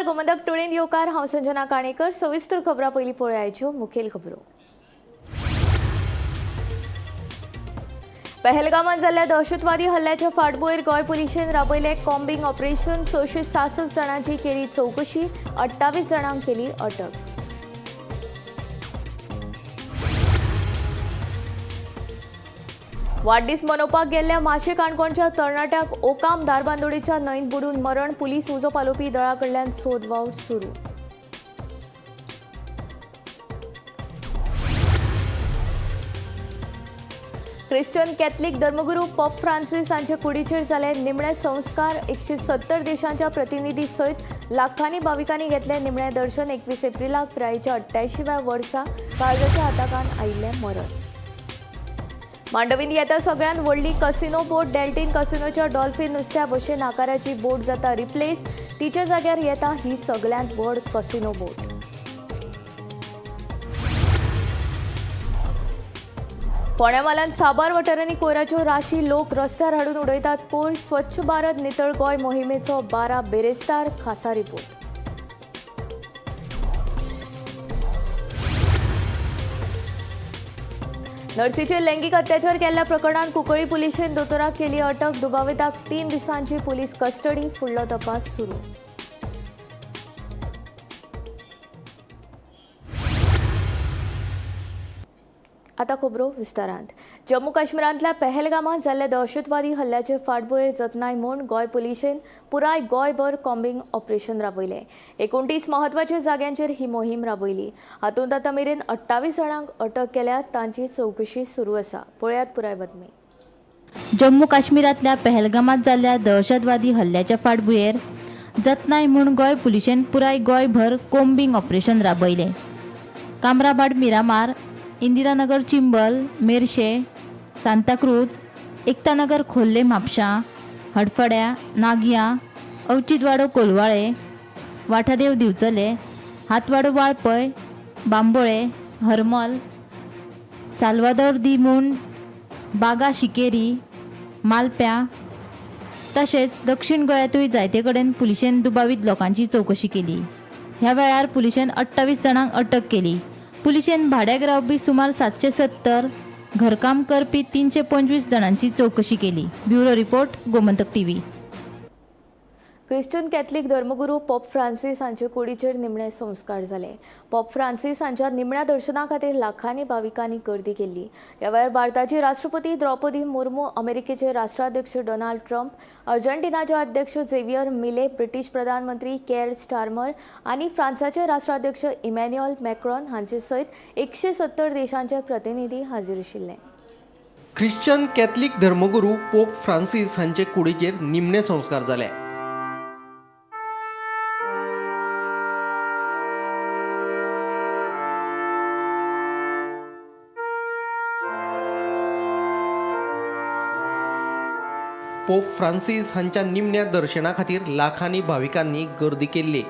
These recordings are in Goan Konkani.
नमस्कार, गोमंतक टुडेन येवकार. हांव संजना काणेकर. सविस्तर खबरां पयलीं पळयाच्यो मुखेल खबरो. पहलगामात जाल्ल्या दहशतवादी हल्ल्याच्या फाटभुंयेर गोंय पुलिशेन राबयलें कॉम्बिंग ऑपरेशन. 666 जाणांची केली चवकशी, 28 जाणांक केली अटक. वाडदीस मनोवपाक गेल्ल्या माशे काणकोणच्या तरणाट्याक ओकाम धारबांदोडेच्या न्हंयत बुडून मरण. पुलीस उजो पालोवपी दळा कडल्यान सोद वावर सुरू. क्रिश्चन कॅथलिक धर्मगुरू पॉप फ्रांसिस हांचे कुडीचेर जाले निमणे संस्कार. 170 देशांच्या प्रतिनिधी सयत लाखांनी भाविकांनी घेतले निमणे दर्शन. 21 एप्रिलाक पिरायेच्या 88व्या वर्सा काळजाच्या आताकान आयिल्लें मरण. मांडवींत येता सगळ्यांत व्हडली कसिनो बोट. डेल्टीन कसिनोच्या डॉल्फिन नुस्त्या भशेन आकाराची बोट जाता रिप्लेस. तिच्या जाग्यार येता ही सगळ्यांत व्हड कसिनो बोट. फोंड्या म्हालांत साबार वाठारांनी कोयराच्यो राशी, लोक रस्त्यार हाडून उडयतात कोयर. स्वच्छ भारत नितळ गोंय मोहिमेचो 12 बेरेस्तार. खासा रिपोर्ट. नर्सीचेर लैंगिक अत्याचार केल्ल्या प्रकरणात कुंकळी पुलिशेन दोतोराक केली अटक. दुबाविताक 3 दिसांची पुलीस कस्टडी. फुडलो तपास सुरू. आता खबरो विस्तारांत. जम्मू काश्मीरांतल्या पहलगामात जाल्ल्या दहशतवादी हल्ल्याचे फाटभुंयेर जतनाय म्हूण गोंय पुलिशेन पुराय गोंयभर कॉम्बिंग ऑपरेशन राबयलें. 29 म्हत्वाच्या जाग्यांचेर ही मोहीम राबयली. हातूंत आतां मेरेन 28 जाणांक अटक केल्या, तांची चवकशी सुरू आसा. पळयात पुराय बातमी. जम्मू काश्मीरांतल्या पहलगामात जाल्ल्या दहशतवादी हल्ल्याच्या फाटभुंयेर जतनाय म्हूण गोंय पुलिशेन पुराय गोंयभर कोम्बिंग ऑपरेशन राबयलें. कामराभाट, मिरामार, इंदिरानगर, चिंबल, मेरशे, सांताक्रूज, एकतानगर, खोर्ले, म्हापशां, हडफड्या, नागया, अवचितवाडो, कोलवाळे, वाठादेव, दिवचले, हातवाडो, वाळपय, बांबोळे, हरमल, साल्वादोर दी मुंड, बागा शिकेरी, मालप्या तशेंच दक्षिण गोंयांतूय जायते कडेन पुलिशेन दुबावीत लोकांची चवकशी केली. ह्या वेळार पुलिशेन 28 जाणांक अटक केली. पुलिशेन भाड्याक रावपी सुमार 770, घरकाम करपी 325 जाणांची चवकशी केली. Bureau report, Gomantak TV. Christian Catholic धर्मगुरू पॉप फ्रांसिस हांचे कुडीचेर निमणे संस्कार जाले. पॉप फ्रांसिस हांच्या निमण्या दर्शना खातीर लाखांनी भाविकांनी गर्दी केल्ली. ह्या वेळार भारताची राष्ट्रपती द्रौपदी मुर्मू, अमेरिकेचे राष्ट्राध्यक्ष डोनाल्ड ट्रम्प, अर्जेंटिनाचे अध्यक्ष झेवियर मिले, ब्रिटीश प्रधानमंत्री केअर स्टारमर आनी फ्रांसाचे राष्ट्राध्यक्ष इमॅन्युअल मॅक्रॉन हांचे सयत 170 देशांचे प्रतिनिधी हाजीर आशिल्ले. ख्रिश्चन कॅथलिक धर्मगुरू पोप फ्रांसिस हांचे कुडीचेर निमणे संस्कार जाले. पोप फ्रांसिस हांच्या निमण्या दर्शना खातीर लाखांनी भाविकांनी गर्दी केल्ली.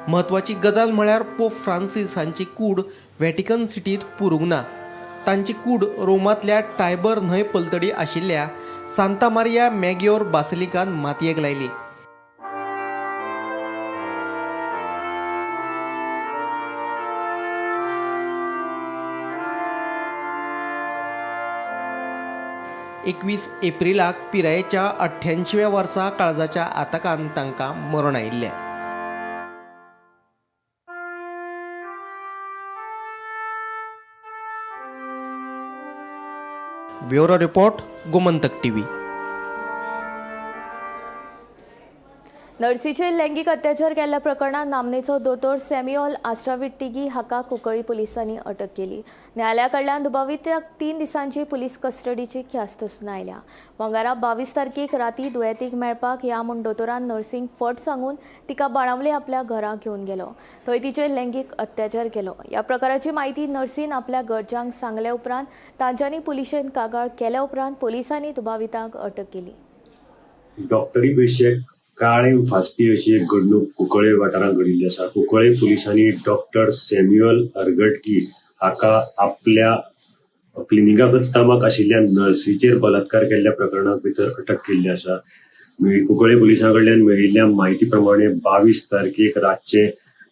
म्हत्वाची गजाल म्हळ्यार पोप फ्रांसिस हांची कूड व्हॅटिकन सिटींत पुरूंक ना. तांची कूड रोमांतल्या टायबर न्हंय पलतडी आशिल्ल्या सांता मारिया मॅग्योर बासिलिकान मातयेक लायली. एकवीस एप्रिलाक पिरायेच्या 88व्या वर्सा काळजाच्या आताकान तांकां मरण आयिल्लें. Bureau report, Gomantak TV. नर्सीचेर लैंगिक अत्याचार केल्ल्या प्रकरणात नामनेचो दोतोर सॅम्युअल आस्ट्राविट्टिगी हाका कुंकळी पुलिसांनी अटक केली. न्यायालया कडल्यान दुबाविताक 3 दिसांची पुलीस कस्टडीची ख्यास्त सुनायल्या. मंगळारा 22 तारखेक राती दुयेंतीक मेळपाक या म्हूण दोतोरान नर्सींक फट सांगून तिका बाणावले आपल्या घरा घेवन गेलो. थंय तिचेर लैंगिक अत्याचार केलो. ह्या प्रकाराची म्हायती नर्सीन आपल्या घरच्यांक सांगल्या उपरांत तांच्यांनी पुलिशेन कागाळ केल्या उपरांत पुलिसांनी दुबाविताक अटक केली. डॉक्टरी पेशेक काळें फासपी अशी एक घडणूक कुंकळे वाठारांत घडिल्ली आसा. कुंकळे पुलिसांनी डॉक्टर सॅम्युअल अर्गटकी हाका आपल्या क्लिनिकाकच कामाक आशिल्ल्या नर्सीचेर बलात्कार केल्ल्या प्रकरणाक भितर अटक केल्ली आसा. कुंकळ्ळे पुलिसां कडल्यान मेळिल्ल्या म्हायती प्रमाणे 22 तारखेक रातचे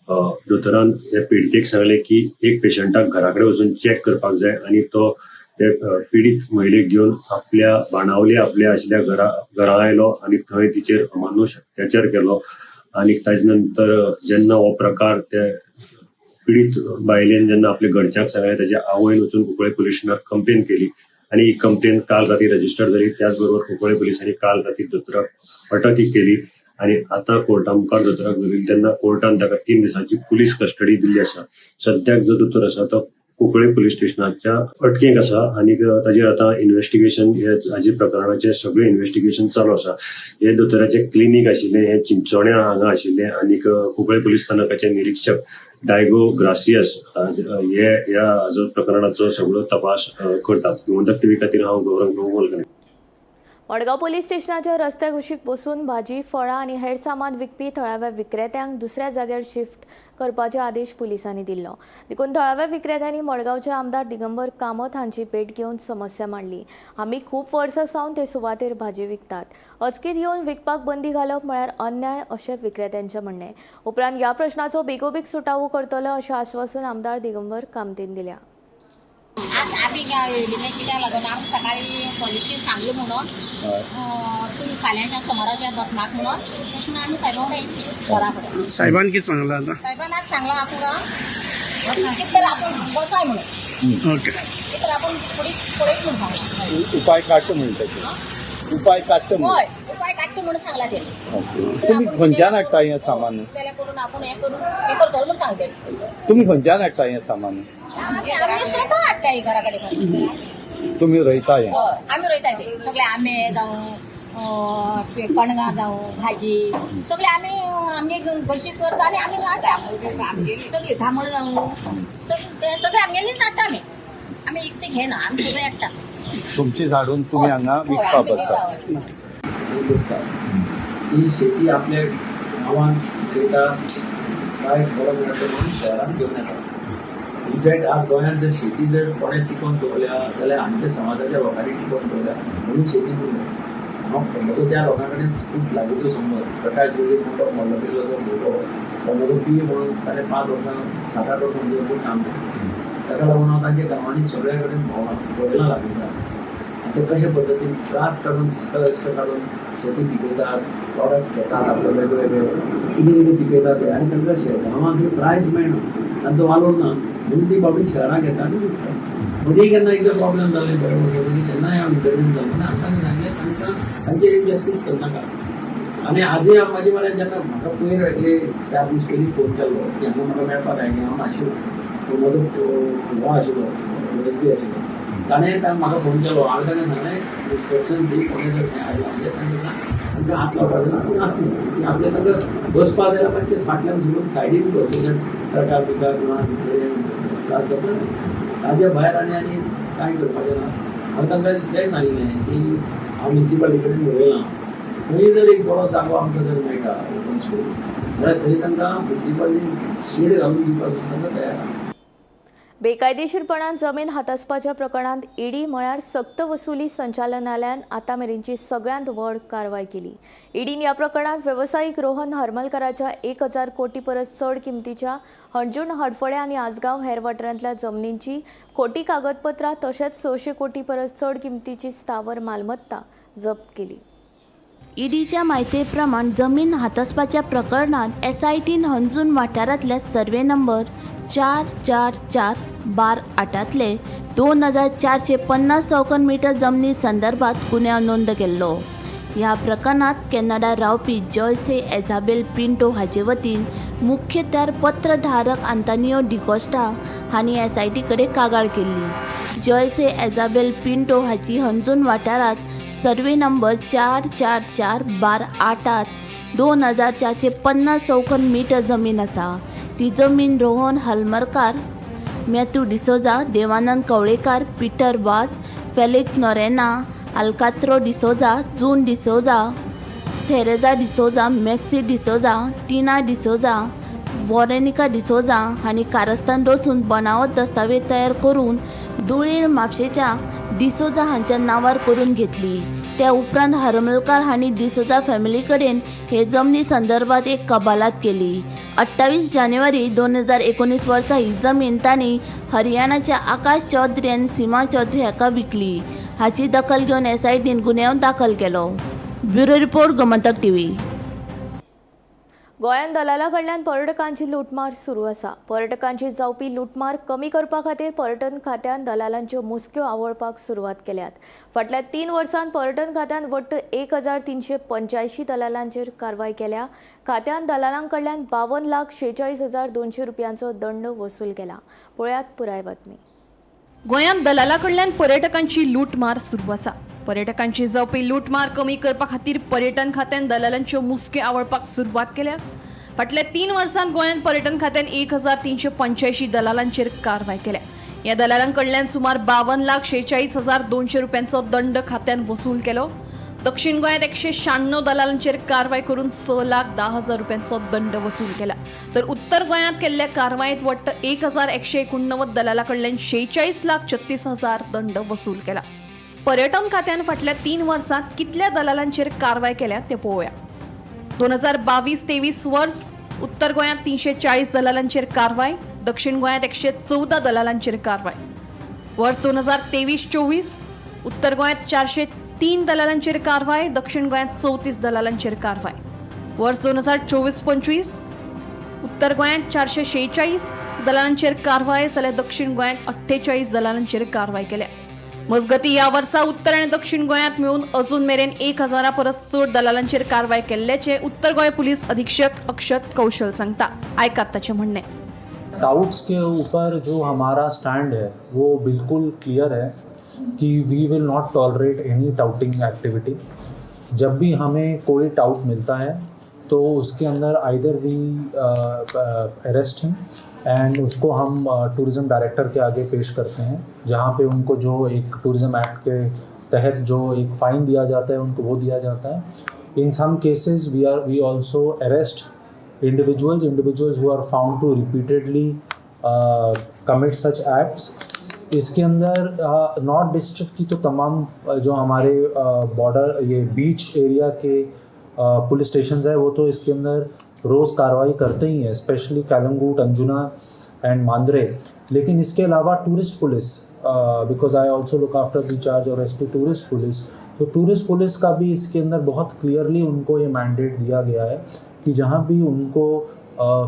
दोतोरान हे पिडितेक सांगलें की एक पेशंटाक घरा कडेन वचून चॅक करपाक जाय आनी तो ते पिडीत महिलेक घेवन आपल्या बाणावले आपल्या आशिल्ल्या घरा आयलो आनी थंय तिचेर अमानुश अत्याचार केलो आनी ताजे नंतर जेन्ना हो प्रकार ते पिडीत बायलेन जेन्ना आपल्या घरच्यांक सांगलें, ताच्या आवयन वचून कुंकळ्ळे पुलीस स्टेशनार कंप्लेन केली आनी ही कंप्लेन काल राती रजिस्टर जाली. त्याच बरोबर कुंकळ्ळे पुलिसांनी काल राती दोतोराक अटकय केली आनी आतां कोर्टा मुखार दोतोराक धरिल्ले तेन्ना कोर्टान ताका 3 दिसांची पुलीस कस्टडी दिल्ली आसा. सद्याक जो दोतोर आसा तो कुंकळ्ळे पुलीस स्टेशनाच्या अटकेक आसा आनी ताजेर आतां इन्व्हेस्टिगेशन हाजे प्रकरणाचें सगळें इन्व्हेस्टिगेशन चालू आसा. हे दोतोराचें क्लिनीक आशिल्लें हें चिंचोण्या हांगा आशिल्लें आनी कुंकळ्ळे पुलीस स्थानकाचे निरिक्षक डायगो ग्रासियस हे ह्या हाजो प्रकरणाचो सगळो तपास करतात. गोमंतक टीव्ही खातीर हांव गौरंग प्रभू मोलकरी. मडगांव पोलीस स्टेशनाच्या रस्त्या कुशीक बसून भाजी, फळां आनी हेर सामान विकपी थळाव्या विक्रेत्यांक दुसऱ्या जाग्यार शिफ्ट करपाचे आदेश पुलिसांनी दिल्लो. देखून थळाव्या विक्रेत्यांनी मडगांवचे आमदार दिगंबर कामत हांची भेट घेवन समस्या मांडली. आमी खूब वर्सां सावन ते सुवातेर भाजी विकतात, अचकीत येवन विकपाक बंदी घालप म्हळ्यार अन्याय अशें विक्रेत्यांचें म्हणणें. उपरांत ह्या प्रश्नाचो बेगोबेग सुटावो करतलो अशें आश्वासन आमदार दिगंबर कामतीन दिल्या. आज आमी येयलें कित्याक लागून आमकां सकाळी पॉलिशीन सांगलें म्हणून तुमी फाल्यांच्या सोमाराच्या वचनाक म्हणून, अशें म्हणून आमी सायबा वांगडा येयल्ली घरा कडेन. साहेबान कितें सांगलां आतां? सायबान आज सांगलां आमकां कितें तर आपूण बसाय म्हणून, ओके, कितें तर आपूण फुडें पळयत म्हणून सांगलां. उपाय काडटा म्हणटा ते, उपाय काडटा. हय, उपाय काडटा म्हणून सांगलां तेणी. तुमी खंयच्यान हाडटा हें सामान? जाल्यार करून आपूण हें करून हें करतलो म्हणून सांगलें तेणी. तुमी खंयच्यान हाडटा हें सामान? आमी स्वता हाडटा घरा कडेन. तुमी रोयता हें? हय, आमी रोयता ते सगळे, आंबे जावं, कणगां जावं, भाजी सगळे आमी आमगे घरची करता आनी आमी हाडटा सगळी, धामण जावं, सगळे आमगेलीच हाडटा आमी. आमी इकते घेना, आमी सगळे हाडटा. तुमची झाडून तुमी हांगा विकपाक बसता? बसता. ही शेती आपल्या गांवांत पिकयता, प्रायस बरो मेळटा म्हणून शहरांत घेवन येता. इनफॅक्ट आज गोंयांत जर शेती जर कोणें टिकोवन दवरल्या जाल्यार आमच्या समाजाच्या लोकांनी टिकोवन दवरल्या म्हणून शेती उरल्या. हांव म्हजो त्या लोकां कडेन खूब लागींचो संबंद. प्रकाश वेळीप म्हणून तो मल्लपेलो जो भुरगो, तो म्हजो पी म्हणून ताणें 5 वर्सां 7-8 वर्सां म्हजे बरोबर काम केलें. ताका लागून हांव तांच्या गांवांनी सगळ्या कडेन भोंवलां, पळयलां लागींच्यान आनी ते कशे पद्दतीन त्रास काडून, कश्ट काडून शेती पिकयतात, प्रॉडक्ट घेतात आपले वेगळे वेगळे कितें कितें पिकयतात ते, आनी तांकां गांवांत प्रायस मेळना, तांचो वालोर ना म्हणून ती बाबडी शहरांत घेता आनी विकतात. मदीं केन्ना एकदां प्रॉब्लेम जाले बरे वर्सां पयलीं, तेन्नाय हांव इंटरव्यू जालो आनी हांव तांकां सांगलें तांकां तांचेर इनजस्टीस करनाका. आनी आजूय म्हाजे मरे जेन्ना म्हाका पयर एक 4 दीस पयलीं फोन केल्लो की हांगा म्हाका मेळपाक आयलें, हांव नाशिल्लो, पूण म्हजो हो आशिल्लो एस बी आशिल्लो, ताणें म्हाका फोन केलो. हांवें तांकां सांगलें इन्स्ट्रक्शन दी, कोणें जर हें आयलां म्हणजे तांकां सांग तांकां हात लावपाचें ना, ती आसली ती आपल्या तांकां बसपाक जाल्यार मागीर फाटल्यान सोडून सायडीन बस, ट्रकार बिकार त्रास जाता ताजे भायर आनी आनी कांय करपाचें ना. हांवें तांकां इतलेंय सांगिल्लें की हांव म्युनिसिपालिटी कडेन उलयलां, थंय जर एक बरो जागो आमकां जर मेळटा ओपन स्पेस जाल्यार थंय तांकां म्युनिसिपालिटी शेड घालून दिवपाक तांकां तयार आहा. बेकायदेशीरपणान जमीन हातासपाच्या प्रकरणांत ईडी म्हळ्यार सक्त वसुली संचालनालयान आतां मेरेनची सगळ्यांत व्हड कारवाय केली. ईडीन ह्या प्रकरणांत वेवसायीक रोहन हरमलकराच्या 1000 कोटी परस चड किमतीच्या हणजूण, हडफडें आनी आसगांव हेर वाठारांतल्या जमनींची खोटी कागदपत्रां तशेंच 600 कोटी परस चड किमतीची स्थावर मालमत्ता जप्त केली. ईडीच्या म्हायती प्रमाण जमीन हातासपाच्या प्रकरणांत एसआयटीन हणजूण वाठारांतल्या सर्वे नंबर 444/8 2450 चौखण मीटर जमनी संदर्भात गुन्यांव नोंद केल्लो. ह्या प्रकरणांत कॅनडा रावपी जॉयसे एझाबेल पिंटो हाचे वतीन मुख्यत्यार पत्रधारक आंतोनियो डिकोस्टा हांणी एसआयटी कडेन कागाळ केल्ली. जॉयसे एझाबेल पिंटो हाची हणजूण वाठारांत सर्वे नंबर 444/8 2450 चौखण मीटर जमीन आसा. ती जमीन रोहन हलमरकार, मॅथ्यू डिसोजा, देवानंद कवळेकार, पीटर वाज, फेलिक्स नोरेना, आल्कात्रो डिसोजा, जून डिसोजा, थेरेजा डिसोजा, मॅक्सी डिसोजा, टिना डिसोजा, वॉरेनिका डिसोजा हांणी कारस्थान रचून बनावट दस्तावेज तयार करून धुळेर म्हापशेंच्या डिसोजा हांच्या नांवार करून घेतली. त्या उपरांत हरमलकार हांणी डिसोजा फॅमिली कडेन हे जमनी संदर्भात एक कबालात केली. 28 जानेवारी 2019 वर्सा ही जमीन तांणी हरियाणाच्या आकाश चौधरी आनी सीमा चौधरी हाका विकली. हाची दखल घेवन एसआयटीन गुन्यांव दाखल केलो. Bureau report, Gomantak TV. गोंयांत दलाला कडल्यान पर्यटकांची लुटमार सुरू आसा. पर्यटकांची जावपी लुटमार कमी करपा खातीर पर्यटन खात्यान दलालांच्यो मुसक्यो आवळपाक सुरवात केल्यात. फाटल्या 3 वर्सांत पर्यटन खात्यान वट्ट 1385 दलालांचेर कारवाय केल्या. खात्यान दलालां कडल्यान 52,46,200 रुपयांचो दंड वसूल केला. पळयात पुराय बातमी. गोंयांत दलाला कडल्यान पर्यटकांची लूटमार सुरू आसा. पर्यटकांची जावपी लूटमार कमी करपा खातीर पर्यटन खात्यान दलालांच्यो मुसक्यो आवळपाक सुरवात केल्या. फाटल्या 3 वर्सांत गोंयांत पर्यटन खात्यान 1385 दलालांचेर कारवाय केल्या. ह्या दलालां कडल्यान सुमार 52,46,200 रुपयांचो दंड खात्यान वसूल केलो. दक्षिण गोंयांत 196 दलालांचेर कारवाय करून 6,10,000 रुपयांचो दंड वसूल केला, तर उत्तर गोंयांत केल्ल्या कारवायेंत वट्ट 1189 दलाला कडल्यान 46,36,000 दंड वसूल केला. पर्यटन खात्यान फाटल्या 3 वर्सांत कितल्या दलालांचेर कारवाय केल्या ते पळोवया. 2022-23 वर्स उत्तर गोंयांत 340 दलालांचेर कारवाय, दक्षिण गोंयांत 114 दलालांचेर कारवाय. वर्स 2023-24, उत्तर गोंयांत 403 दलालांचेर कारवाय, दक्षिण गोंयांत 34 दलालांचेर कारवाय. वर्स 2024-25, उत्तर गोंयांत 446 दलालांचेर कारवाय जाल्यार दक्षिण गोंयांत 48 दलालांचेर कारवाय केल्या. मजगती, ह्या वर्सा उत्तर आनी दक्षिण गोंयांत मेळून अजून मेरेन 1000 परस चड दलालांचेर कारवाय केल्ल्याचे उत्तर गोंय पुलीस अधीक्षक अक्षत कौशल सांगता. आयकात ताचें म्हणणें. टाउट्स के ऊपर जो हमारा स्टैंड है, वो बिल्कुल क्लियर है कि we will not tolerate any touting activity. जब भी हमें कोई टाउट मिलता है, तो उसके अंदर either we arrest him and उसको हम टूरिज़्म डायरेक्टर के आगे पेश करते हैं, जहाँ पे उनको जो एक टूरिज़्म एक्ट के तहत जो एक फ़ाइन दिया जाता है, उनको वो दिया जाता है. In some cases, we also arrest individuals who are found to repeatedly commit such acts. इसके अंदर नॉर्थ डिस्ट्रिक्ट की तो तमाम जो हमारे बॉर्डर, ये बीच एरिया के पुलिस स्टेशंस है, वो तो इसके अंदर रोज़ कार्रवाई करते ही हैं, स्पेशली कैलंगूट, अंजुना एंड मांद्रे. लेकिन इसके अलावा tourist police, because I also look after the charge of SP tourist police, तो टूरिस्ट पुलिस का भी इसके अंदर बहुत क्लियरली उनको ये मैंडेट दिया गया है कि जहाँ भी उनको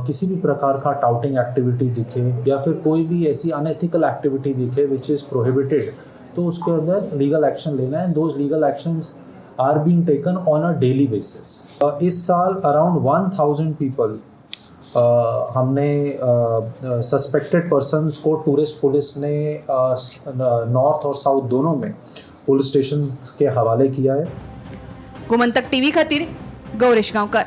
किसी भी प्रकार का टाउटिंग एक्टिविटी दिखे या फिर कोई भी ऐसी अनएथिकल एक्टिविटी दिखे which is prohibited, तो उसके अंदर लीगल एक्शन लेना है. Those legal actions are being taken on a daily basis. इस साल अराउंड 1000 पीपल हमने सस्पेक्टेड पर्सन्स को टूरिस्ट पुलिस ने नॉर्थ और साउथ दोनों में पुलिस स्टेशन के हवाले किया है. गोमंतक टीव्ही खातीर गौरेश गांवकर.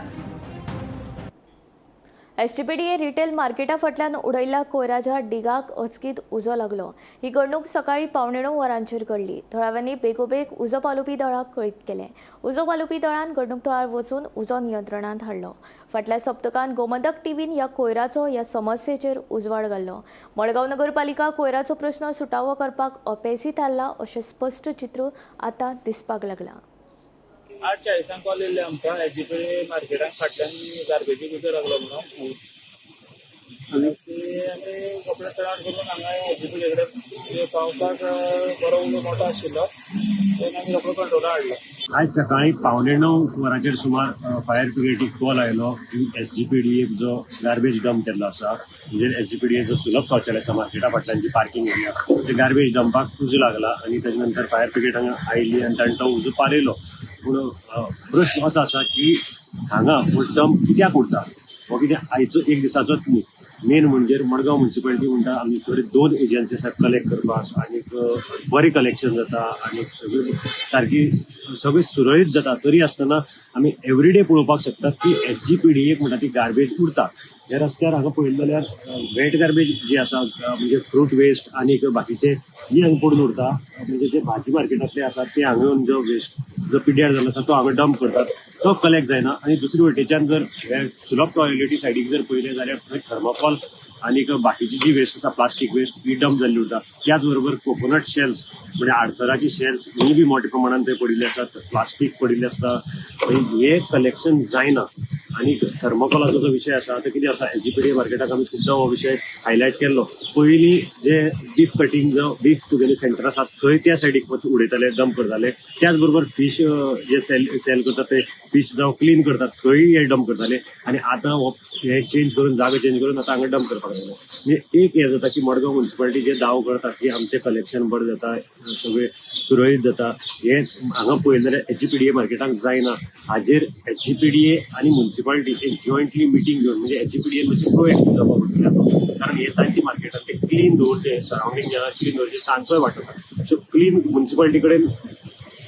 एसजीपीडीए रिटेल मार्केटा फाटल्यान उडयल्ल्या कोयराच्या डिगाक अचकीत उजो लागलो. ही घडणूक सकाळी 8:45 वरांचेर घडली. थळाव्यांनी बेगोबेग उजो पालोवपी दळाक कळीत केलें. उजो पालोवपी दळान घडणूक थळार वचून उजो नियंत्रणांत हाडलो. फाटल्या सप्तकान गोमंतक टीव्हीन ह्या कोयराचो ह्या समस्येचेर उजवाड घाल्लो. मडगांव नगरपालिका कोयराचो प्रश्न सुटावो करपाक अपेसी थारला, अशें स्पश्ट चित्र आतां दिसपाक लागलां. 8:40 कॉल येयल्ले आमकां, एसजीपी मार्केटाक फाटल्यान गार्बेजीक उजो लागलो म्हणून. आनी ती आमी कपडे तयार करून हांगा एसजीपी कडेन पावपाक बरो उजो मोठो आशिल्लो, तेन्ना आमी रोकडो कंट्रोला हाडलो. आज सकाळी 8:45 वरांचेर सुमार फायर ब्रिगेडीक कॉल आयलो की एसजीपीडीए जो गार्बेज डंप केल्लो आसा, म्हणजे एसजीपीडीए जो सुलभ शौचालय आसा, मार्केटा फाटल्यान जी पार्किंग एरिया, ते गार्बेज डंपाक उजो लागला. आनी तेजे नंतर फायर ब्रिगेड हांगा आयली आनी ताणें तो उजो पालयलो. पूण प्रश्न असो आसा की हांगा हो डंप कित्याक उरता? हो कितें आयचो एक दिसाचोच न्ही. मेन म्हणजे मडगांव म्युन्सिपालिटी म्हणटा, आमी कडेन दोन एजन्सी आसा कलेक्ट करपाक आनी बरें कलेक्शन जाता आनी सगळी सारकी सगळें सुरळीत जाता. तरी आसतना आमी एवरीडे पळोवपाक शकतात की एसजीपीडीएक म्हणटा ती गार्बेज उरता. ह्या रस्त्यार हांगा पळयलें जाल्यार वेट गार्बेज जी आसा, म्हणजे फ्रूट वेस्ट आनी बाकीचे ही हांगा पडून उरता. म्हणजे जे भाजी मार्केटांतले आसा, ते हांगा येवन जो वेस्ट जो पिड्ड्यार जाल्लो आसा, तो हांगा डंप करतात, तो कलेक्ट जायना. आनी दुसरे वटेच्यान जर हे सुलभ टॉयलेटी सायडीक जर पळयलें जाल्यार थंय थर्माकॉल आनीक बाकीची जी वेस्ट आसा, प्लास्टीक वेस्ट, ही डंप जाल्ली उरता. त्याच बरोबर कोकोनट शेल्स म्हणजे आडसराची शेल्स ही बी मोठ्या प्रमाणात थंय पडिल्ले आसात, प्लास्टीक पडिल्लें आसता. हे कलेक्शन जायना. आनी थर्मोकोलाचो जो विशय आसा तो कितें आसा, एलजीपीडी मार्केटाक आमी खुबदां हो विशय हायलायट केल्लो. पयलीं जे बीफ कटींग जावं बीफ तुगेले सेंटर आसा थंय त्या सायडीक उडयताले, डंप करताले. त्याच बरोबर फीश जे सेल करतात ते फीश जावं क्लीन करतात थंय हे डंप करताले. आनी आतां हो हे चेंज करून, जागो चेंज करून आतां हांगा डंप करपाक लागले. म्हणजे एक हें जाता की मडगांव म्युनिसिपालिटी जे दावो करतात की आमचें कलेक्शन बरें जाता, सगळें सुरळीत जाता, हें हांगा पळयलें जाल्यार एचजीपीडीए मार्केटाक जायना. हाजेर एचजीपीडीए आनी म्युनिसिपालिटी एक जॉयंटली मिटींग घेवन, म्हणजे एचजीपीडीए मातशें प्रोएक्टीव जावपाक पडटलें, कारण हे तांची मार्केटान ते क्लीन दवरचें, सरावंडींग जे आसा क्लीन दवरचें, तांचोय वांटो आसा. सो क्लीन म्युनिसिपालिटी कडेन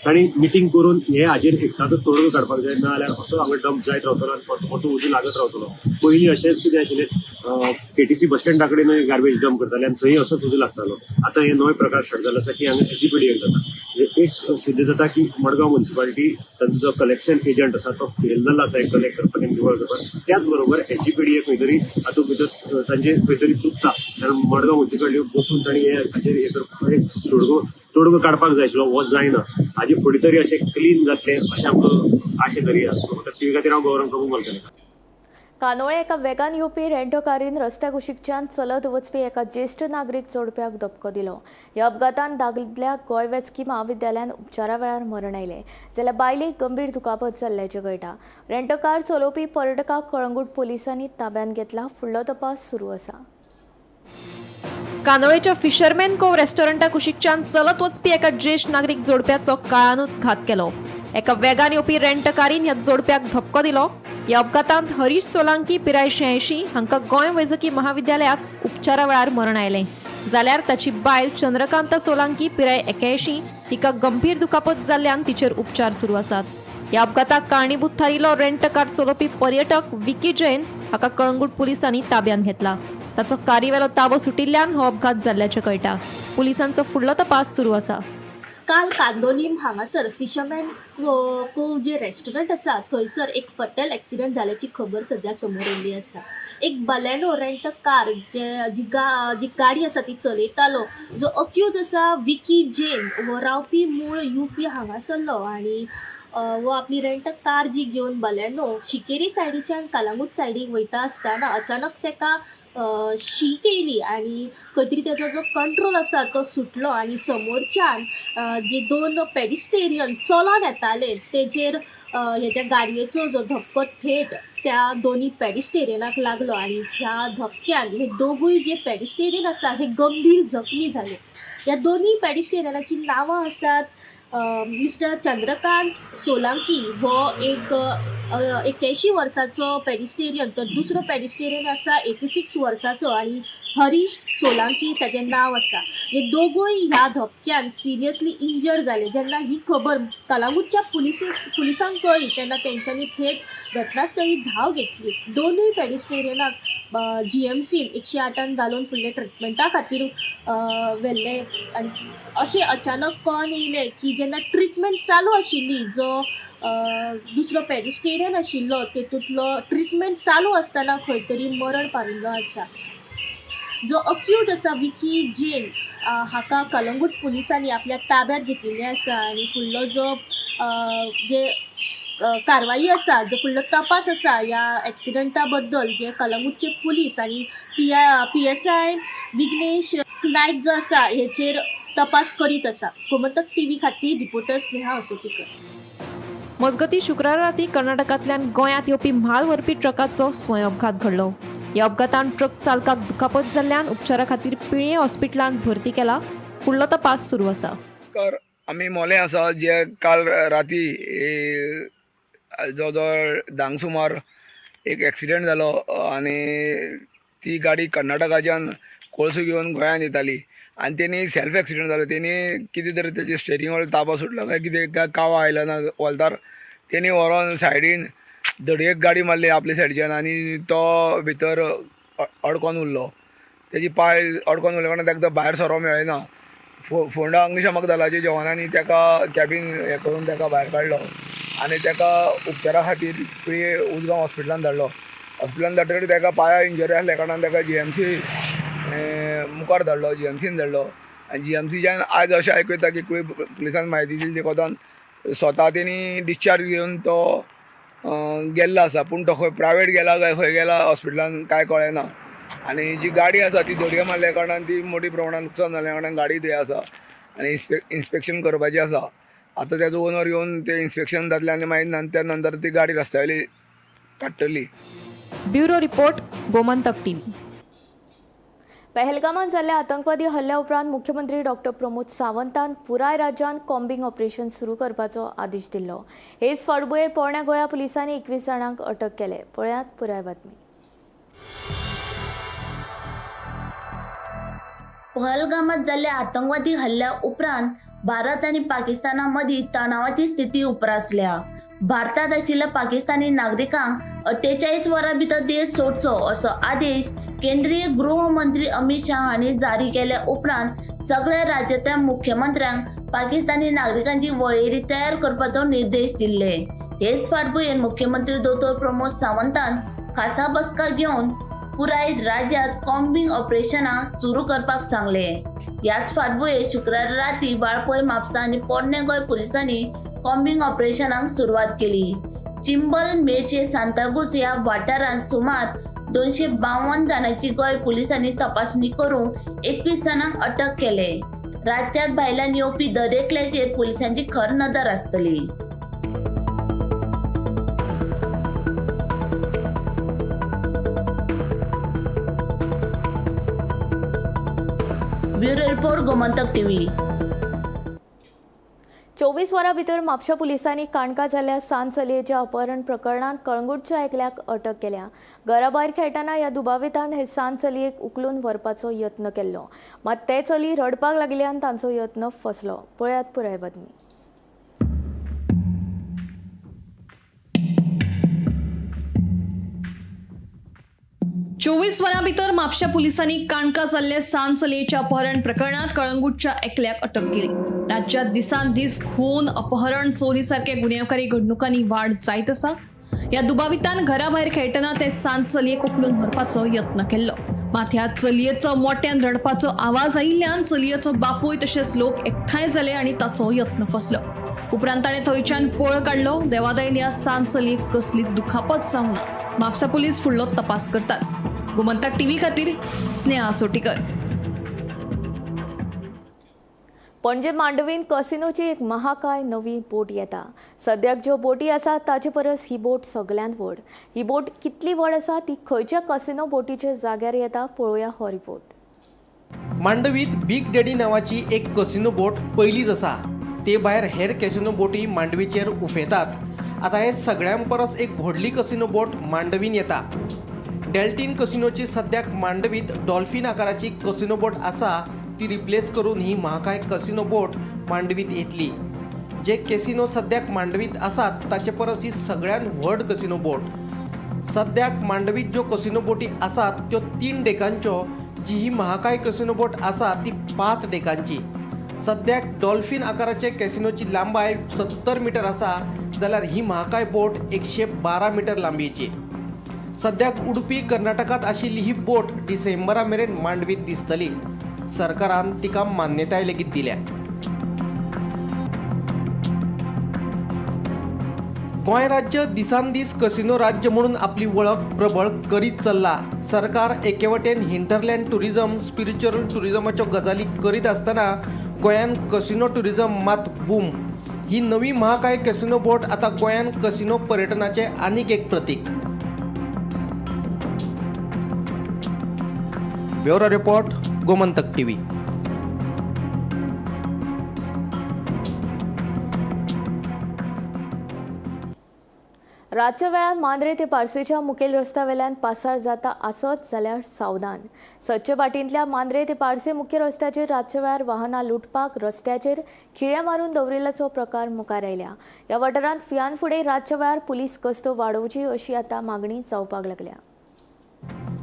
तांणी मिटींग करून हे हाजेर एकदांचो तोडगो काडपाक जाय, ना जाल्यार असो हांगा डंप जायत रावतलो आनी परतो परतो उजो लागत रावतलो. पयलीं अशेंच कितें आशिल्लें, केटीसी बस स्टँडा कडेन गार्बेज डंप करताले आनी थंय असोच उजो लागतालो. आतां हे नवे प्रकार स्टार्ट जालो आसा की हांगा एचजीपीडीए जाता. म्हणजे एक सिद्ध जाता की मडगांव म्युनिसिपालिटी तांचो जो कलेक्शन एजंट आसा तो फेल जाल्लो आसा हें कलेक्ट करपाक आनी निवळ करपाक. त्याच बरोबर एचजीपीडीए खंय तरी हातूंत भितर तांचे खंय तरी चुकता, कारण मडगांव म्युनिसिपालिटी बसून तांणी हे हाचेर हे करपाक एक सोडगो तोडगो काडपाक जाय आशिल्लो, हो जायना. हाजे फुडें तरी अशें क्लीन जातलें अशें आमकां आशे तरी आसा. टीव्ही खातीर हांव गौरव प्रभू मलकणे. कानोळे एका वेगान येवपी रेंटकारीन रस्त्या कुशीकच्यान चलत वचपी एका ज्येश्ठ नागरीक जोडप्याक धपको दिलो. ह्या अपघातान दादल्या गोंय वैजकी म्हाविद्यालयान उपचारा वेळार मरण आयलें, जाल्यार बायलेक गंभीर दुखापत जाल्ल्याचें कळटा. रेंटकार चलोवपी पर्यटकाक कळंगूट पोलिसांनी ताब्यांत घेतला. फुडलो तपास सुरू आसा. कानोळेच्या फिशरमॅन कोव रेस्टॉरंटा कुशीकच्यान चलत वचपी एका ज्येश्ठ नागरीक जोडप्याचो काळानूच घात केलो. एका वेगान येवपी रेंटकारीन ह्या जोडप्याक धपको दिलो. ह्या अपघातांत हरीश सोलांकी पिराय 86 हांकां गोंय वैजकी महाविद्यालयात उपचारा वेळार मरण आयलें, जाल्यार ताची बायल चंद्रकांता सोलांकी पिराय 81 हिका गंभीर दुखापत जाल्ल्यान तिचेर उपचार सुरू आसात. ह्या अपघाताक कारणीभूत थारिल्लो रेंटकार चलोवपी पर्यटक विकी जैन हाका कळंगूट पुलिसांनी ताब्यांत घेतला. ताचो कारीवेलो ताबो सुटिल्ल्यान हो अपघात जाल्ल्याचें कळटा. पुलिसांचो फुडलो तपास सुरू आसा. काल कांदोलीम हांगासर फिशरमॅन कोव जे रेस्टॉरंट आसा थंयसर एक फटल एक्सिडंट जाल्याची खबर सद्या समोर येयल्ली आसा. एक बलेनो रेंट कार जे जी गाडी आसा ती चलयतालो जो अक्यूज आसा विकी जैन हो रावपी मूळ युपी हांगासरलो आनी वो आपली रेंट कार जी घेवन बलेनो शिकेरी सायडीच्यान कलांगूट सायडीक वयता आसतना अचानक तेका शीक येयली आनी खंय तरी तेजो जो कंट्रोल आसा तो सुटलो आनी समोरच्यान जे दोन पेडिस्टेरियन चलोन येताले तेजेर हेज्या गाडयेचो जो धपको थेट त्या दोनी पेडिस्टेरियनाक लागलो आनी ह्या धपक्यान हे दोगूय जे पेडिस्टेरियन आसा हे गंभीर जखमी जाले. ह्या दोनूय पेडिस्टेरियनाची नांवां आसात मिस्टर चंद्रकांत सोलांकी हो एक 81 वर्साचो पेडिस्टेरियन, तर दुसरो पेडिस्टेरियन आसा 86 वर्साचो आनी हरीश सोलांकी ताजें नांव आसा. हे दोगूय ह्या धपक्यान सिरियसली इंजर्ड जाले. जेन्ना ही खबर कलांगूटच्या पुलिसांक कळ्ळी तेन्ना तेंच्यांनी थेट घटनास्थळी धांव घेतली. दोनूय पेडिस्टेरियनाक जीएमसीन 108 घालून फुडले ट्रिटमेंटा खातीर व्हेल्ले आनी अशें अचानक कळोन येयलें की जेन्ना ट्रिटमेंट चालू आशिल्ली जो दुसरो पेडिस्टेरियन आशिल्लो तेतूंतलो ट्रिटमेंट चालू आसतना खंय तरी मरण पाविल्लो आसा. जो अक्यूज आसा विकी जैन हाका कलंगूट पुलिसांनी आपल्या ताब्यांत घेतिल्लें आसा आनी फुडलो जो जे कारवाई आसा, जो फुडलो तपास आसा ह्या एक्सिडंटा बद्दल जे कलंगूटचे पुलीस आनी PSI Vighnesh Naik जो आसा हेचेर तपास करीत आसा. गोमंतक टीव्ही खातीर रिपोर्टर स्नेहा असोतीकर. मजगतीं शुक्रारा राती कर्नाटकांतल्यान गोंयांत येवपी म्हाल व्हरपी ट्रकाचो स्वयं अपघात घडलो. ह्या अपघातान ट्रक चालकाक दुखापत जाल्ल्यान उपचारा खातीर पिळयें हॉस्पिटलांत भरती केला. फुडलो तपास सुरू आसा. आमी मोलें आसा जे काल राती जवळ जवळ 10 सुमार एक एक्सिडंट जालो आनी ती गाडी कर्नाटकाच्यान कोळसो घेवन गोंयांत येताली आनी तेणी सेल्फ एक्सिडंट जालो. तेणी कितें तरी तेजे स्टेरिंग वयलो ताबो सुटलो काय कितें काय कावा आयलो ना वोल्तार, तेणी व्हरोन सायडीन धडयेक गाडी मारली आपल्या सायडीच्यान आनी तो भितर अडकोन उरलो. तेजी पांय अडकोन उरले कारणान ताका भायर सरोंक मेळना. फोंडा अग्निशामक दलाच्या जवानांनी ताका कॅबीन हें करून ताका भायर काडलो आनी ताका उपचारा खातीर पिळये उजगांव हॉस्पिटलान धाडलो. हॉस्पिटलान धाडटकीर ताका पांया इंजरी आसल्या कारणान ताका जीएमसी मुखार धाडलो, जीएमसीन धाडलो. आनी जीएमसीच्यान आयज अशें आयकूं येता की कुळी पुलिसान म्हायती दिली ती कोतान स्वता तेणी डिस्चार्ज घेवन तो गेल्लो आसा, पूण तो खंय प्रायवेट गेला काय खंय गेला हॉस्पिटलान कांय कळ्ळें ना. आनी जी गाडी आसा ती दोरयो मारल्या कारणान ती मोठी प्रमाणान नुकसान जाल्या कारणान गाडी थंय आसा आनी इन्स्पेक्शन करपाचें आसा. आतां तेजो ओनर येवन तें इन्स्पेक्शन जातलें आनी मागीर त्या नंतर ती गाडी रस्त्या वयली काडटली. Bureau report, Gomantak TV. पहलगामात जाल्ल्या आतंकवादी हल्ल्या उपरांत मुख्यमंत्री डॉक्टर प्रमोद सावंतान पुराय राज्यांत कॉम्बिंग ऑपरेशन सुरू करपाचो आदेश दिल्लो. हेच फाटभुंयेर पोरण्या गोंया पुलिसांनी 21 जाणांक अटक केले. पळयात पुराय बातमी. पहलगामात जाल्ल्या आतंकवादी हल्ल्या उपरांत भारत आनी पाकिस्ताना मदीं तणावाची स्थिती उप्रासल्या. भारतात आशिल्ल्या पाकिस्तानी नागरिकांक 48 वरां भितर देश सोडचो असो आदेश केंद्रीय गृहमंत्री अमित शाह हांणी जारी केल्या उपरांत सगळ्या राज्यांतल्या मुख्यमंत्र्यांक पाकिस्तानी नागरिकांची वळेरी तयार करपाचो निर्देश दिल्ले. हेच फाटभुंयेर मुख्यमंत्री दोतोर प्रमोद सावंतान खासा बसका घेवन पुराय राज्यात कॉम्बिंग ऑपरेशनां सुरू करपाक सांगले. ह्याच फाटभुंयेर शुक्रारा राती वाळपय, म्हापसा आनी पोरणे गोंय पुलिसांनी कॉम्बिंग ऑपरेशनाक सुरवात केली. चिंबल, मेर्शे, सांताक्रूज ह्या वाठारांत सुमार 252 जाणांची गोंय पुलिसांनी तपासणी करून 21 जाणांक अटक केले. राज्यात भायल्यान येवपी दरेकल्याचेर पुलिसांची खर नदर आसतली. Bureau report, Gomantak TV. 24 वरां भितर म्हापशा पुलिसांनी काणका जाल्ल्या सान चलयेच्या अपहरण प्रकरणांत कळंगूटच्या एकल्याक अटक केल्या. घरा भायर खेळटना ह्या दुबावितान हे सान चलयेक उखलून व्हरपाचो यत्न केल्लो, मात ते चली रडपाक लागिल्ल्यान तांचो यत्न फसलो. पळयात पुराय बातमी. चोवीस वरां भितर म्हापशा पुलिसांनी काणका जाल्ल्या सान चलयेच्या अपहरण प्रकरणांत कळंगूटच्या एकल्याक अटक केली. राज्यात दिसान दीस खून, अपहरण, चोरी सारख्या गुन्यांवकारी घडणुकांनी वाड जायत आसा. ह्या दुबावितान घरा भायर खेळटना ते सान चलयेक उखलून व्हरपाचो यत्न केल्लो, मात ह्या चलयेचो मोट्यान रडपाचो आवाज आयिल्ल्यान चलयेचो बापूय तशेंच लोक एकठांय जाले आनी ताचो यत्न फसलो. उपरांत ताणें थंयच्यान पळ काडलो. देवादयेन ह्या सान चलयेक कसली दुखापत जावंक ना. म्हापसा पुलीस फुडलो तपास करतात. गोमंतक टीव्ही खातीर स्नेहा सोटीकर. पणजे मांडवीन कसिनोची एक महाकाय नवी बोट येता. सद्याक ज्यो बोटी आसात ताचे परस ही बोट सगल्यांत व्हड. ही बोट कितली व्हड आसा, ती खंयच्या कसिनो बोटीचे जाग्यार येता, पळोवया हो रिपोर्ट. मांडवीत बिग डॅडी नांवाची एक कसिनो बोट पयलीच आसा. ते भायर हेर कॅसिनो बोटी मांडवीचेर उफेतात. आतां हे सगळ्यां परस एक व्हडली कसिनो बोट मांडवीन येता. डेल्टीन कसिनोची सद्याक मांडवीत डॉल्फीन आकाराची कसिनो बोट आसा, ती रिप्लेस करून ही महाकाय कसिनो बोट मांडवीत येतली. जे कॅसिनो सद्याक मांडवीत आसात ताचे परस ही सगळ्यान व्हड कसिनो बोट. सद्याक मांडवीत ज्यो कसिनो बोटी आसात त्यो 3 डेकांच्यो, जी ही महाकाय कसिनो बोट आसा ती 5 डेकांची. सद्याक डॉल्फीन आकाराचे कॅसिनोची लांबाय 70 मिटर आसा, जाल्यार ही महाकाय बोट 112 मिटर लांबयेची. सद्याक उडपी कर्नाटकांत आशिल्ली ही बोट डिसेंबरा मेरेन मांडवीत दिसतली. सरकारान तिका मान्यताय लेगीत दिल्या. गोंय राज्य दिसान दीस कसिनो राज्य म्हणून आपली वळख प्रबळ करीत चल्ला. सरकार एके वटेन हिंटरलँड टुरिजम, स्पिरिच्युअल टुरिजमाच्यो गजाली करीत आसतना गोंयान कसिनो टुरिजम मात बूम. ही नवी महाकाय कसिनो बोट आतां गोंयान कसिनो पर्यटनाचें आनीक एक प्रतीक. Bureau report, Gomantak TV. रातच्या वेळार मांद्रे ते पार्सेच्या मुखेल रस्त्या वेल्यान पासार जाता आसत जाल्यार सावधान. सदचे वाटेंतल्या मांद्रे ते पार्से मुखेल रस्त्याचेर रातच्या वेळार वाहनां लुटपाक रस्त्याचेर खिळे मारून दवरिल्ल्याचो प्रकार मुखार आयल्या. ह्या वाठारांत फुयान फुडें रातच्या वेळार पुलीस गस्त वाडोवची अशी आतां मागणी जावपाक लागल्या.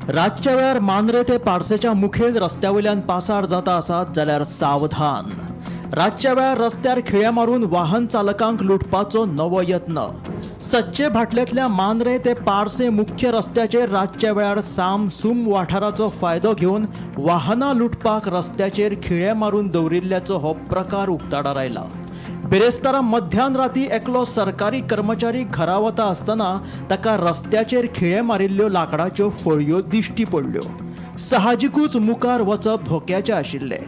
रातच्या वेळार मांद्रे ते पार्सेच्या मुखेल रस्त्या वयल्यान पासार जाता आसात जाल्यार सावधान. रातच्या वेळार रस्त्यार खिळे मारून वाहन चालकांक लुटपाचो नवो यत्न. सच्चे भाटलेंतल्या मांद्रे ते पार्से मुख्य रस्त्याचेर रातच्या वेळार सामसूम वाठाराचो फायदो घेवन वाहनां लुटपाक रस्त्याचेर खिळे मारून दवरिल्ल्याचो हो प्रकार उक्ताडार आयला. बिरेस्तारा मध्यान राती एकलो सरकारी कर्मचारी घरा वता आसतना ताका रस्त्याचेर खिळे मारिल्ल्यो लांकडाच्यो फळयो दिश्टी पडल्यो. साहजिकूच मुखार वचप धोक्याचें आशिल्लें.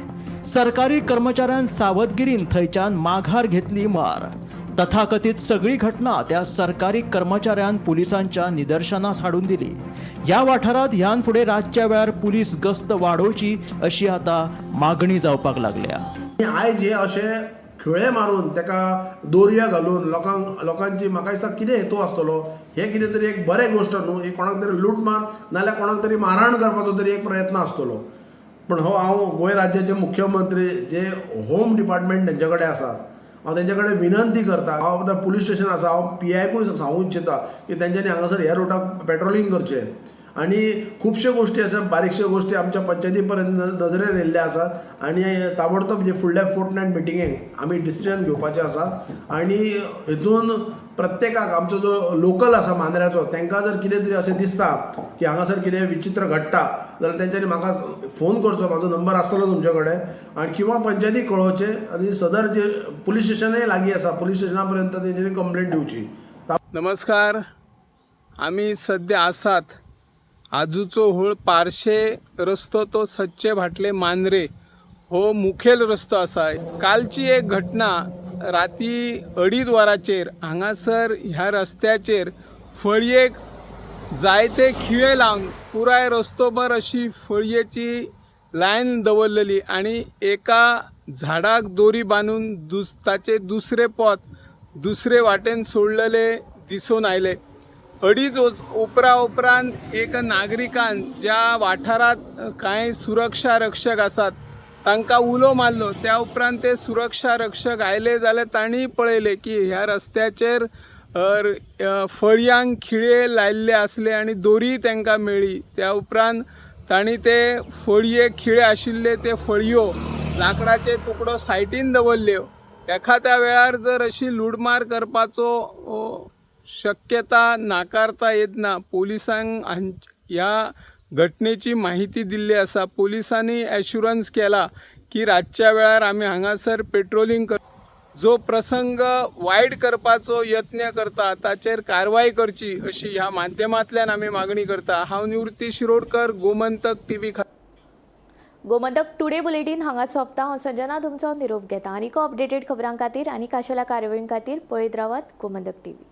सरकारी कर्मचाऱ्यान सावधगिरीन थंयच्यान माघार घेतली मार. तथाकथीत सगळी घटना त्या सरकारी कर्मचाऱ्यान पुलिसांच्या निदर्शनास हाडून दिली. ह्या वाठारांत ह्यान फुडें रातच्या वेळार पुलीस गस्त वाडोवची अशी आतां मागणी जावपाक लागल्या. आयज हे अशे खिळे मारून ताका दोरया घालून लोकांक लोकांची म्हाका दिसता कितें हेतू आसतलो. हे कितें तरी एक बरें गोश्ट न्हू, ही कोणाक तरी लूटमार नाल्यार कोणाक तरी मारहाण करपाचो तरी एक प्रयत्न आसतलो. पूण हो हांव गोंय राज्याचे मुख्यमंत्री जे होम डिपार्टमेंट तेंचे कडेन आसा, हांव तेंचे कडेन विनंती करता. हांव आतां पुलीस स्टेशन आसा, हांव पी आयकूय सांगूंक इच्छिता की तेंच्यांनी हांगासर ह्या रुटाक पेट्रोलिंग करचें. आनी खुबश्यो गोश्टी आसा, बारीकश्यो गोश्टी आमच्या पंचायती पर्यंत नजरेर येयल्ले आसात आनी ताबडतोब जे फुडल्या फोर्टनायट मिटिंगेक आमी डिसिजन घेवपाचें आसा. आनी हितून प्रत्येकाक आमचो जो लोकल आसा मांद्र्याचो, तांकां जर कितें तरी अशें दिसता की हांगासर कितें विचित्र घडटा जाल्यार तेंच्यांनी म्हाका फोन करचो, म्हाजो नंबर आसतलो तुमचे कडेन, आनी किंवां पंचायतीक कळोवचें. आनी सदर जे पुलीस स्टेशनय लागीं आसा, पुलीस स्टेशना पर्यंत तेंच्यांनी कंप्लेन दिवची. नमस्कार. आमी सद्या आसात आजूचो होळ पार्शे रस्तो तो सच्चे भाटले मांद्रे हो मुखेल रस्तो आसा. कालची एक घटना, राती 2:30 वरांचेर हांगासर ह्या रस्त्याचेर फळयेक जायते खिळे लावन पुराय रस्तोभर अशी फळयेची लायन दवरलेली आनी एका झाडाक दोरी बांदून ताचे दुसरे पोत दुसरे वाटेन सोडलेले दिसून आयले. 2:30 उपरा उपरांत एक नागरिकान ज्या वाठारांत कांय सुरक्षा रक्षक आसात तांकां उलो मारलो. त्या उपरांत ते सुरक्षा रक्षक आयले जाल्यार तांणी पळयलें की ह्या रस्त्याचेर फळयांक खिळे लायिल्ले आसले आनी दोरी तांकां मेळ्ळी. त्या उपरांत तांणी ते फळये खिळे आशिल्ले ते फळयो लांकडाचे तुकडो सायटीन दवरल्यो. एखाद्या वेळार जर अशी लुडमार करपाचो शक्यता नाकारता येत ना. पोलिसांक ह्या घटनेची माहिती दिल्ली आसा. पोलिसांनी एश्युरन्स केला की रातच्या वेळार आमी हांगासर पेट्रोलिंग कर, जो प्रसंग वायट करपाचो यत्न करता ताचेर कारवाय करची अशी ह्या माध्यमांतल्यान आमी मागणी करता. हांव निवृत्ती Shirodkar, Gomantak TV. Gomantak today bulletin हांगाच सोंपता. हांव संजना तुमचो निरोप घेता. आनीक अपडेटेड खबरां खातीर आनी खाशेल्या कार्यावळीं खातीर पळयत रावात गोमंतक टीव्ही.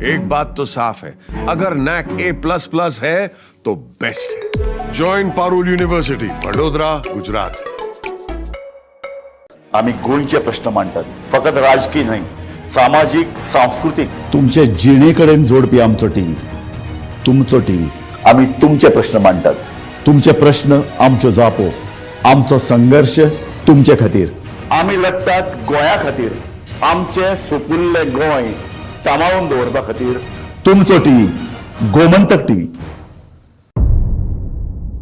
एक बात तो साफ है, अगर नैक A++ है तो बेस्ट है। Join Parul university, Vadodara, Gujarat. आमी गोंयचे प्रश्न मांडटात, फकत राजकीय न्हय, सामाजीक, सांस्कृतीक, तुमचे जिणे कडेन जोडपी आमचो टीव्ही, तुमचो टीव्ही. आमी तुमचे प्रश्न मांडटात, तुमचे प्रश्न आमच्यो जापो, आमचो संघर्श तुमचे खातीर. आमी लडटात गोंया खातीर, आमचें सुपुल्लें गोंय सांबाळून दवरपा खातीर. तुमचो टीव्ही, गोमंतक टीव्ही.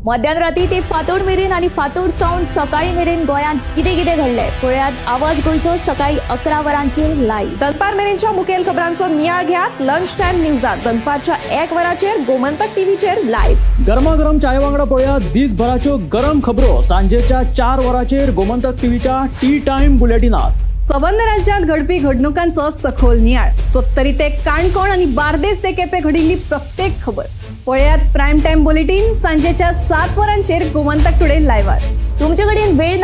मध्यान राती ते फांतोड मेरेन आनी फांतोड सावन सकाळी मेरेन गोंयांत कितें कितें घडलें पळयात आवाज गोंयचो सकाळी 11 वरांचेर लायव्ह. दनपार मेरेनच्या मुखेल खबरांचो नियाळ घेयात लंच टायम न्यूजात, दनपारच्या 1 वराचेर गोमंतक टीव्हीचेर लायव्ह. गरमागरम चाये वांगडा पळया दिसभराच्यो गरम खबरो सांजेच्या 4 वरांचेर गोमंतक टीव्हीच्या टी टायम बुलेटिनात. सबंद राज्यांत घडपी घडणुकांचो सखोल नियाळ, सत्तरी ते काणकोण आनी बार्देस ते केपें घडिल्ली प्रत्येक खबर पळयात प्रायम टायम बुलेटीन सांजेच्या 7 वरांचेर गोमंतक टुडे लायव्हार. तुमचे कडेन वेळ ना.